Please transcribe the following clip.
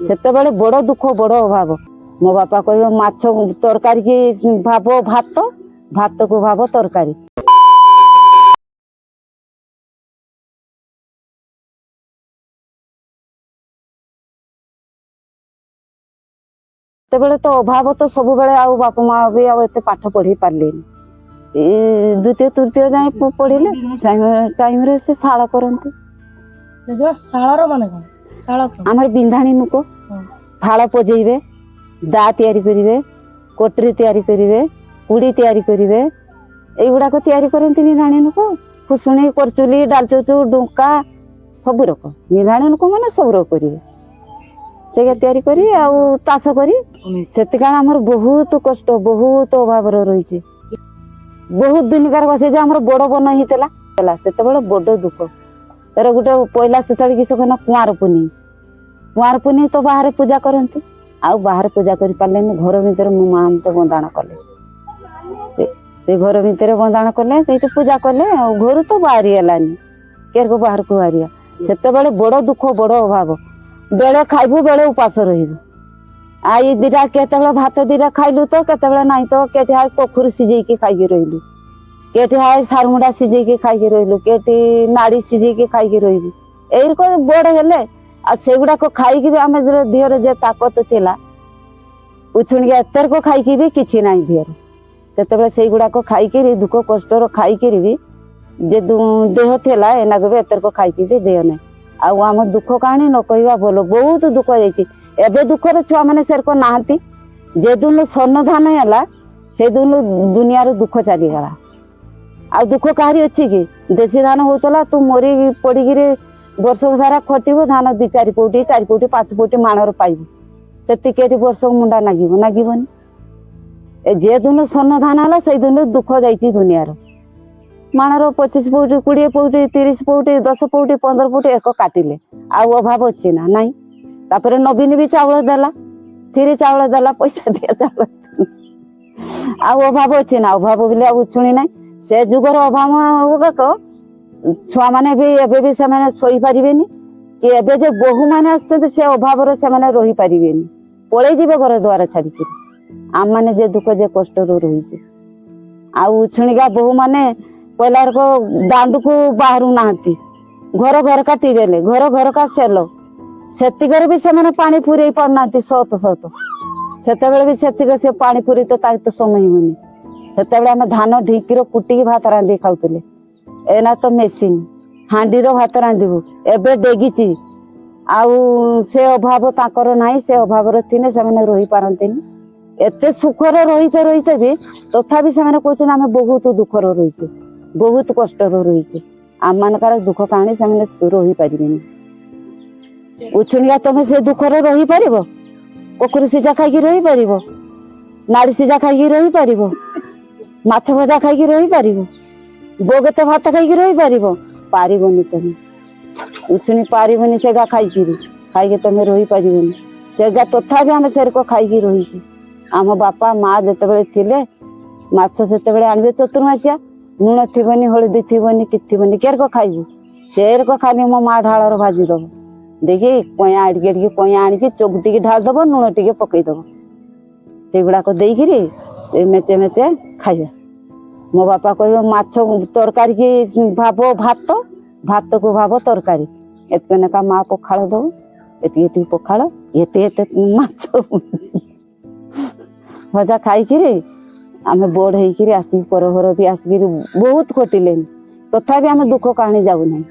ସେତେବେଳେ ବଡ଼ ଦୁଃଖ, ବଡ଼ ଅଭାବ। ମୋ ବାପା କହିବ ମାଛ ତରକାରୀ କି ଭାବ ଭାତ, ଭାତକୁ ଭାବ ତରକାରୀ। ସେତେବେଳେ ତ ଅଭାବ ତ ସବୁବେଳେ, ଆଉ ବାପା ମା ବି ଆଉ ଏତେ ପାଠ ପଢେଇ ପାରିଲେନି। ଏଇ ଦ୍ୱିତୀୟ ତୃତୀୟ ଯାଏଁ ପଢିଲେ। ଟାଇମରେ ସେ ଶାଳ କରନ୍ତି। ଜେଜେମା, ଶାଳର ମାନେ କଣ? ଶାଳ କଣ? ଆମର ବିନ୍ଧାଣି ନୁକ। ଫାଳ ପଜେଇବେ, ଦା ତିଆରି କରିବେ, କଟୁରୀ ତିଆରି କରିବେ, କୁଡ଼ି ତିଆରି କରିବେ, ଏଇଗୁଡାକ ତିଆରି କରନ୍ତି ବିନ୍ଧାଣି ନୁକ। ଖୁସୁଣି, କରଚୁଲି, ଡାଲଚୁଚୁ, ଡୁଙ୍କା, ସବୁ ରକମ ବିନ୍ଧାଣି ନୁକ ମାନେ ସବୁ ରକମ କରିବେ। ସେଇଟା ତିଆରି କରି ଆଉ ତାସ କରି। ସେତିକାଳେ ଆମର ବହୁତ କଷ୍ଟ, ବହୁତ ଅଭାବର ରହିଛି, ବହୁତ ଦିନକାର ସେ ଯେ ଆମର ବଡ ବନ ହେଇଥିଲା ହେଲା, ସେତେବେଳେ ବଡ ଦୁଃଖ। ତାର ଗୋଟେ ପଇଲା ସେତେବେଳେ କିସ କହନା କୁଆଁର ପୁନେଇ। କୁଆଁର ପୁନେଇ ତ ବାହାରେ ପୂଜା କରନ୍ତି, ଆଉ ବାହାରେ ପୂଜା କରିପାରିଲେନି। ଘର ଭିତରେ ମୋ ମା ମତେ ବନ୍ଦାଣ କଲେ। ସେ ଘର ଭିତରେ ବନ୍ଦାଣ କଲେ, ସେଇଠି ପୂଜା କଲେ। ଆଉ ଘରୁ ତ ବାହାରି ହେଲାନି, କେରକୁ ବାହାରକୁ ବାହାରିବା। ସେତେବେଳେ ବଡ ଦୁଃଖ, ବଡ ଅଭାବ। ବେଳେ ଖାଇବୁ, ବେଳେ ଉପାସ ରହିବୁ। ଆଉ ଏଇ ଦିଟା କେତେବେଳେ ଭାତ ଦିଟା ଖାଇଲୁ ତ କେତେବେଳେ ନାହିଁ ତ କେଠି ହାଇ କଖରୁ ସିଝେଇକି ଖାଇକି ରହିଲୁ, କେଠି ହାଇ ସାରମୁଣ୍ଡା ସିଝେଇକି ଖାଇକି ରହିଲୁ, କେଠି ନାଡ଼ି ସିଝେଇକି ଖାଇକି ରହିଲୁ। ଏଇରକମ ବଡ ହେଲେ। ଆଉ ସେଗୁଡାକ ଖାଇକି ବି ଆମେ ଦେହରେ ଯେ ତାକତ ଥିଲା, ଉଛୁଣିକି ଏତରକ ଖାଇକି ବି କିଛି ନାହିଁ ଦେହରେ। ସେତେବେଳେ ସେଇଗୁଡାକ ଖାଇକିରି ଦୁଃଖ କଷ୍ଟର ଖାଇକିରି ବି ଯେ ଦେହ ଥିଲା, ଏନାକୁ ବି ଏତରକ ଖାଇକି ବି ଦେହ ନାହିଁ। ଆଉ ଆମ ଦୁଃଖ କାହାଣୀ ନ କହିବା ଭଲ, ବହୁତ ଦୁଃଖ ଯାଇଛି। ଏବେ ଦୁଃଖର ଛୁଆମାନେ ସେରକ ନାହାନ୍ତି। ଯେଦିନ ସ୍ୱର୍ଣ୍ଣ ଧାନ ହେଲା, ସେଦିନ ଦୁନିଆର ଦୁଃଖ ଚାଲିଗଲା। ଆଉ ଦୁଃଖ କାହାରି ଅଛି କି? ଦେଶୀ ଧାନ ହଉଥିଲା, ତୁ ମରି ପଡିକିରି ବର୍ଷକ ସାରା ଖଟିବୁ, ଧାନ 2 4 ପଉଟି, 4 ପଉଟି, 5 ପଉଟି ମାଣର ପାଇବୁ। ସେତିକି ଏଠି ବର୍ଷକୁ ମୁଣ୍ଡା ନାଗିବ? ନାଗିବନି। ଏ ଯେ ଦିନ ସ୍ୱର୍ଣ୍ଣ ଧାନ ହେଲା, ସେଇଦିନ ଦୁଃଖ ଯାଇଛି ଦୁନିଆର। ମାଣର 25 ପଉଟି, 20 ପଉଟି, 30 ପଉଟି, 10 ପଉଟି, 15 ପଉଟି ଏକ କାଟିଲେ। ଆଉ ଅଭାବ ଅଛି ନା ନାଇଁ? ତାପରେ ନବୀନ ବି ଚାଉଳ ଦେଲା, ଫିରି ଚାଉଳ ଦେଲା, ପଇସା ଦିଆ ଚାଉଳ। ଆଉ ଅଭାବ ଅଛି ନା? ଅଭାବ ବୋଲି ଆଉ ଉଛୁଣି ନାହିଁ। ସେ ଯୁଗର ଅଭାବ ଗୁଡାକ ଛୁଆମାନେ ବି ଏବେ ବି ସେମାନେ ଶୋଇପାରିବେନି କି ଏବେ ଯେ ବୋହୂମାନେ ଆସୁଛନ୍ତି, ସେ ଅଭାବରେ ସେମାନେ ରହିପାରିବେନି, ପଳେଇ ଯିବେ ଘର ଦ୍ୱାର ଛାଡିକିରି। ଆମମାନେ ଯେ ଦୁଃଖ ଯେ କଷ୍ଟରୁ ରହିছে। ଆଉ ଉଛୁଣିକା ବୋହୂମାନେ କହିଲା ଦାଣ୍ଡକୁ ବାହାରୁ ନାହାନ୍ତି, ଘର ଘରକା ଟିବେଲେ, ଘର ଘରକା ସେଲ, ସେତିକରେ ବି ସେମାନେ ପାଣି ପୁରେଇ ପାରୁନାହାନ୍ତି। ସତ ସତ ସେତେବେଳେ ବି ସେତିକ ସେ ପାଣି ପୁରେଇ ତ ତାର ତ ସମୟ ହଉନି। ସେତେବେଳେ ଆମେ ଧାନ ଢିଙ୍କିର କୁଟିକି ଭାତ ରାନ୍ଧିକି ଖାଉଥିଲେ। ଏନା ତ ମେସିନ ହାଣ୍ଡିର ଭାତ ରାନ୍ଧିବୁ, ଏବେ ଡେଗିଛି। ଆଉ ସେ ଅଭାବ ତାଙ୍କର ନାହିଁ। ସେ ଅଭାବରେ ଥିଲେ ସେମାନେ ରହିପାରନ୍ତିନି। ଏତେ ସୁଖରେ ରହିତେ ରହିତେ ବି ତଥାପି ସେମାନେ କହୁଛନ୍ତି ଆମେ ବହୁତ ଦୁଃଖରେ ରହିଛେ, ବହୁତ କଷ୍ଟରେ ରହିଛେ। ଆମମାନଙ୍କର ଦୁଃଖ କାହାଣୀ ସେମାନେ ରହିପାରିବେନି। ଉଛୁଣିକା ତମେ ସେ ଦୁଃଖରେ ରହିପାରିବ? କକୁରୁ ସିଝା ଖାଇକି ରହିପାରିବ? ନାଡ଼ି ସିଝା ଖାଇକି ରହିପାରିବ? ମାଛ ଭଜା ଖାଇକି ରହିପାରିବ? ବଗେତେ ଭାତ ଖାଇକି ରହିପାରିବ? ପାରିବନି। ତମେ ଉଛୁଣି ପାରିବନି ସେଗା ଖାଇକିରି, ଖାଇକି ତମେ ରହିପାରିବନି ସେଗା। ତଥାପି ଆମେ ସେରକ ଖାଇକି ରହିଛେ। ଆମ ବାପା ମା ଯେତେବେଳେ ଥିଲେ, ମାଛ ସେତେବେଳେ ଆଣିବେ ଚତୁର୍ମାସିଆ, ଲୁଣ ଥିବନି, ହଳଦୀ ଥିବନି, କିଛି ଥିବନି, କେରକ ଖାଇବୁ? ସେରକ ଖାଲି ମୋ ମା ଢାଳର ଭାଜି ଦବ, ଦେଇକି କଇଁଆ ଆଣିକି ଆଣିକି କଇଁଆ ଆଣିକି ଚକୁଟିକି ଢାଳି ଦବ, ଲୁଣ ଟିକେ ପକେଇଦବ, ସେଗୁଡାକ ଦେଇକିରି ମେଚେ ମେଚେ ଖାଇବା। ମୋ ବାପା କହିବ ମାଛ ତରକାରୀ କି ଭାବ ଭାତ, ଭାତକୁ ଭାବ ତରକାରୀ। ଏତିକି ଲେଖା ମା ପଖାଳ ଦବ, ଏତିକି ଏତିକି ପଖାଳ, ଏତେ ଏତେ ମାଛ ଭଜା ଖାଇକିରି ଆମେ ବଡ ହେଇକିରି ଆସିକି ପର ଘର ବି ଆସିକିରି ବହୁତ ଖଟିଲେନି, ତଥାପି ଆମେ ଦୁଃଖ କାହାଣୀ ଯାଉନାହିଁ।